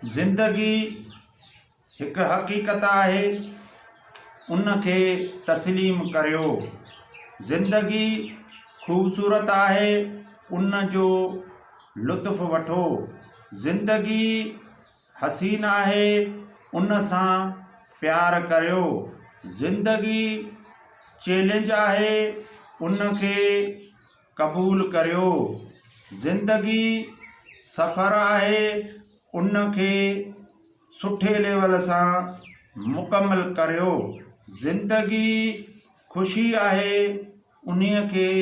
زندگي هڪ حقيقت آهي، ان کي تسليم ڪريو. زندگي خوبصورت آهي، ان جو لطف وٺو. زندگي حسين آهي، ان سان پيار ڪريو. زندگي چئلينج آهي، ان کي قبول ڪريو. زندگي سفر آهي ان کي سٺي ليول سان مڪمل ڪريو. زندگي خوشي آهي انهي کي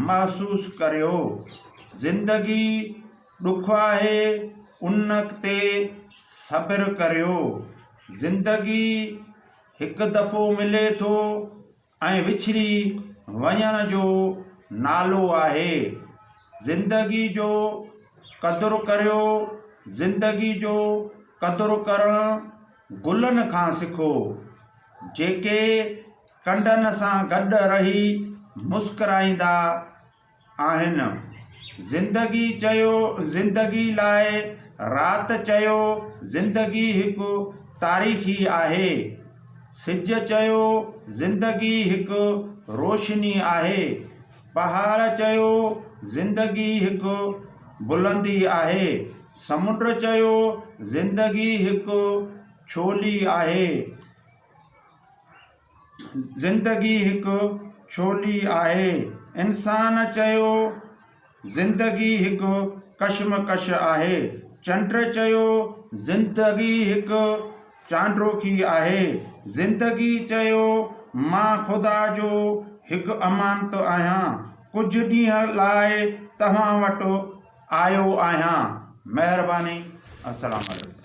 محسوس ڪريو. زندگي ڏک آهي ان تي صبر ڪريو. زندگي هڪ دفعو ملي ٿو ۽ وڇڙي وڃڻ جو نالو آهي. زندگي جو قدر ڪريو، زندگي جو قدر ڪرڻ گلن کان سکو، جيڪي ڪنڊن سان گڏ رهي مسڪرائيندا آهن. زندگي چيو زندگي لاء رات چيو زندگي هڪ تاريخي آهي. سج چيو زندگي هڪ روشني آهي. پهاڙ چيو زندگي هڪ بلندي آهي. سمنڊ چيو زندگي هڪ ڇولي آهي. زندگي هڪ ڇولي آهي. انسان چيو، زندگي هڪ ڪشمڪش آهي. چنڊ چيو، زندگي هڪ چانڊوڪي آهي. زندگي چيو، مان خدا جو هڪ امانت آهيان. ڪجهه ڏينهن لاء توهان وٽ آيو آهيان. مهرباني. السلام عليڪم.